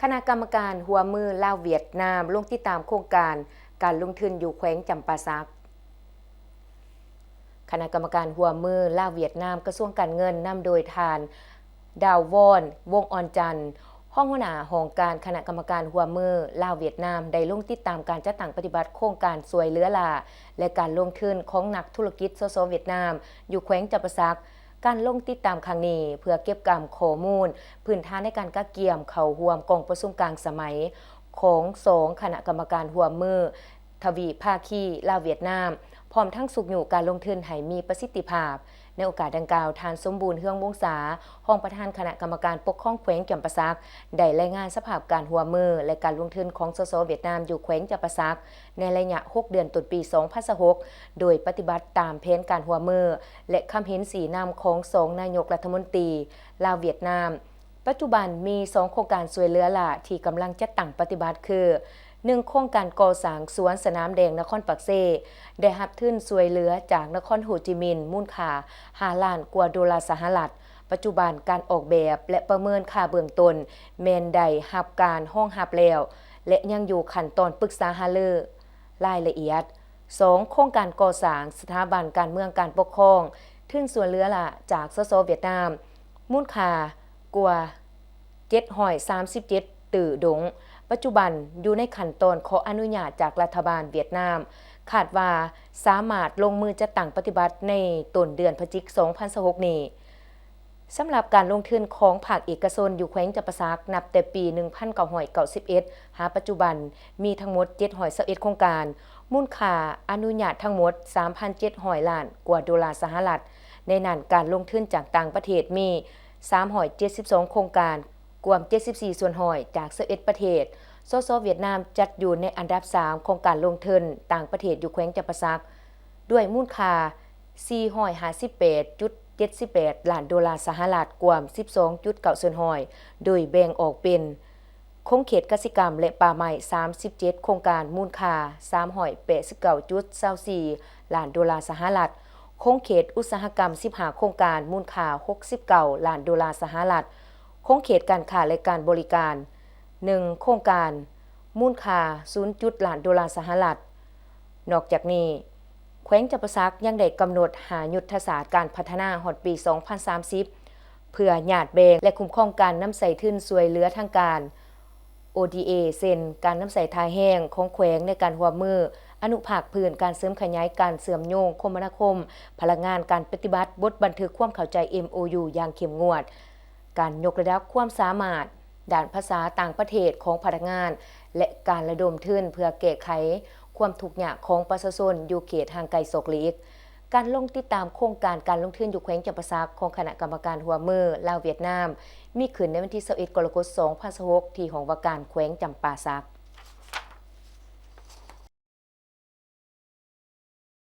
ຄະນະກຳມະການຮ່ວມມືລາວຫວຽດນາມ ລົງຕິດຕາມໂຄງການການລົງທຶນຢູ່ແຂວງຈຳປາສັກ. ຄະນະກຳມະການຮ່ວມມືລາວຫວຽດນາມ ກະຊວງການເງິນ ນຳໂດຍທ່ານ ດາວວອນ ວົງອອນຈັນ ຮອງຫົວໜ້າຫ້ອງການຄະນະກຳມະການຮ່ວມມືລາວຫວຽດນາມ ໄດ້ລົງຕິດຕາມການຈັດຕັ້ງປະຕິບັດໂຄງການຊ່ວຍເຫຼືອຫຼ້າ ແລະ ການລົງທຶນຂອງນັກທຸລະກິດ ສສ ຫວຽດນາມ ຢູ່ແຂວງຈຳປາສັກ. ການລົງຕິດຕາມຄັ້ງນີ້ ເພື່ອເກັບກຳຂໍ້ມູນພື້ນຖານໃນການກະກຽມເຂົ້າຮ່ວມກອງປະຊຸມກາງສະໄໝຂອງສອງຄະນະກຳມະການຮ່ວມມື ທະວີພາຄີລາວຫວຽດນາມ, ພ້ອມທັງຊຸກຍູ້ການລົງທຶນໃຫ້ມີປະສິດທິພາບ. ໃນໂອກາດດັ່ງກ່າວ, ທ່ານ ສົມບູນ ເຮືອງວົງສາ ຮອງປະທານຄະນະກຳມະການປົກຄອງແຂວງຈຳປາສັກ ໄດ້ລາຍງານສະພາບການຮ່ວມມື ແລະ ການລົງທຶນຂອງ ສສ ຫວຽດນາມ ຢູ່ແຂວງຈຳປາສັກ ໃນໄລຍະຫົກເດືອນຕົ້ນປີສອງພັນຊາວຫົກ ໂດຍປະຕິບັດຕາມແຜນການຮ່ວມມື ແລະ ຄຳເຫັນຊີ້ນຳຂອງສອງນາຍົກລັດຖະມົນຕີລາວຫວຽດນາມ. ປັດຈຸບັນມີສອງໂຄງການຊ່ວຍເຫຼືອຫຼ້າທີ່ກຳລັງຈັດຕັ້ງປະຕິບັດຄື ໜຶ່ງ ໂຄງການກໍ່ສ້າງສວນສະໜາມແດງນະຄອນປາກເຊ ໄດ້ຮັບທຶນຊ່ວຍເຫຼືອຈາກນະຄອນໂຮຈິມິນ ມູນຄ່າຫ້າລ້ານກວ່າໂດລາສະຫະລັດ. ປັດຈຸບັນການອອກແບບ ແລະ ປະເມີນຄ່າເບື້ອງຕົ້ນແມ່ນໄດ້ຮັບການຮອງຮັບແລ້ວ ແລະ ຍັງຢູ່ຂັ້ນຕອນປຶກສາຫາລືລາຍລະອຽດ. ສອງ ໂຄງການກໍ່ສ້າງສະຖາບັນການເມືອງການປົກຄອງ ທຶນຊ່ວຍເຫຼືອຫຼ້າຈາກ ສສ ຫວຽດນາມ ມູນຄ່າກວ່າເຈັດຮ້ອຍສາມສິບເຈັດຕື້ດົງ, ປັດຈຸບັນຢູ່ໃນຂັ້ນຕອນຂໍອະນຸຍາດຈາກລັດຖະບານຫວຽດນາມ, ຄາດວ່າສາມາດລົງມືຈັດຕັ້ງປະຕິບັດໃນຕົ້ນເດືອນພະຈິກ ສອງພັນຊາວຫົກນີ້. ສຳລັບການລົງທຶນຂອງພາກເອກະຊົນຢູ່ແຂວງຈຳປາສັກ ນັບແຕ່ປີໜຶ່ງພັນເກົ້າຮ້ອຍເກົ້າສິບເອັດ ຫາປັດຈຸບັນ ມີທັງໝົດເຈັດຮ້ອຍຊາວເອັດໂຄງການ, ມູນຄ່າອະນຸຍາດທັງໝົດສາມພັນເຈັດຮ້ອຍລ້ານກວ່າໂດລາສະຫະລັດ. ໃນນັ້ນ, ການລົງທຶນຈາກຕ່າງປະເທດມີສາມຮ້ອຍເຈັດສິບສອງໂຄງການ, ກວມເຈັດສິບສີ່ສ່ວນຮ້ອຍຈາກຊາວເອັດປະເທດ. ສສ ຫວຽດນາມຈັດຢູ່ໃນອັນດັບສາມຂອງການລົງທຶນຕ່າງປະເທດຢູ່ແຂວງຈຳປາສັກ ດ້ວຍມູນຄ່າສີ່ຮ້ອຍຫ້າສິບແປດຈຸດເຈັດສິບແປດລ້ານໂດລາສະຫະລັດ, ກວມສິບສອງຈຸດເກົ້າສ່ວນຮ້ອຍ, ໂດຍແບ່ງອອກເປັນ ຂົງເຂດກະສິກຳ ແລະ ປ່າໄມ້ ສາມສິບເຈັດໂຄງການ, ມູນຄ່າສາມຮ້ອຍແປດສິບເກົ້າຈຸດຊາວສີ່ລ້ານໂດລາສະຫະລັດ, ຂົງເຂດອຸດສາຫະກຳ ສິບຫ້າໂຄງການ, ມູນຄ່າຫົກສິບເກົ້າລ້ານໂດລາສະຫະລັດ, ຂົງເຂດການຄ້າ ແລະ ການບໍລິການ ໜຶ່ງໂຄງການ, ມູນຄ່າສູນຈຸດລ້ານໂດລາສະຫະລັດ. ນອກຈາກນີ້, ແຂວງຈຳປາສັກຍັງໄດ້ກຳນົດຫ້າຍຸດທະສາດການພັດທະນາຮອດປີສອງພັນສາມສິບ ເພື່ອຍາດແບ່ງ ແລະ ຄຸ້ມຄອງການນຳໃຊ້ທຶນຊ່ວຍເຫຼືອທາງການ ໂອດີເອ ເຊັ່ນ ການນຳໃຊ້ທ່າແຮງຂອງແຂວງໃນການຮ່ວມມືອະນຸພາກພື້ນ, ການເສີມຂະຫຍາຍການເຊື່ອມໂຍງຄົມມະນາຄົມພະລັງງານ, ການປະຕິບັດບົດບັນທຶກຄວາມເຂົ້າໃຈ ເອັມໂອຢູ ຢ່າງເຂັ້ມງວດ, ການຍົກລະດັບຄວາມສາມາດດ້ານພາສາຕ່າງປະເທດຂອງພະນັກງານ ແລະ ການລະດົມທຶນເພື່ອແກ້ໄຂຄວາມທຸກຍາກຂອງປະຊາຊົນຢູ່ເຂດຫ່າງໄກສອກຫຼີກ. ການລົງຕິດຕາມໂຄງການການລົງທຶນຢູ່ແຂວງຈຳປາສັກຂອງຄະນະກຳມະການຮ່ວມມືລາວຫວຽດນາມ ມີຂຶ້ນໃນວັນທີຊາວເອັດ ກໍລະກົດ ສອງພັນຊາວຫົກ ທີ່ຫ້ອງວ່າການແຂວງຈຳປາສັກ.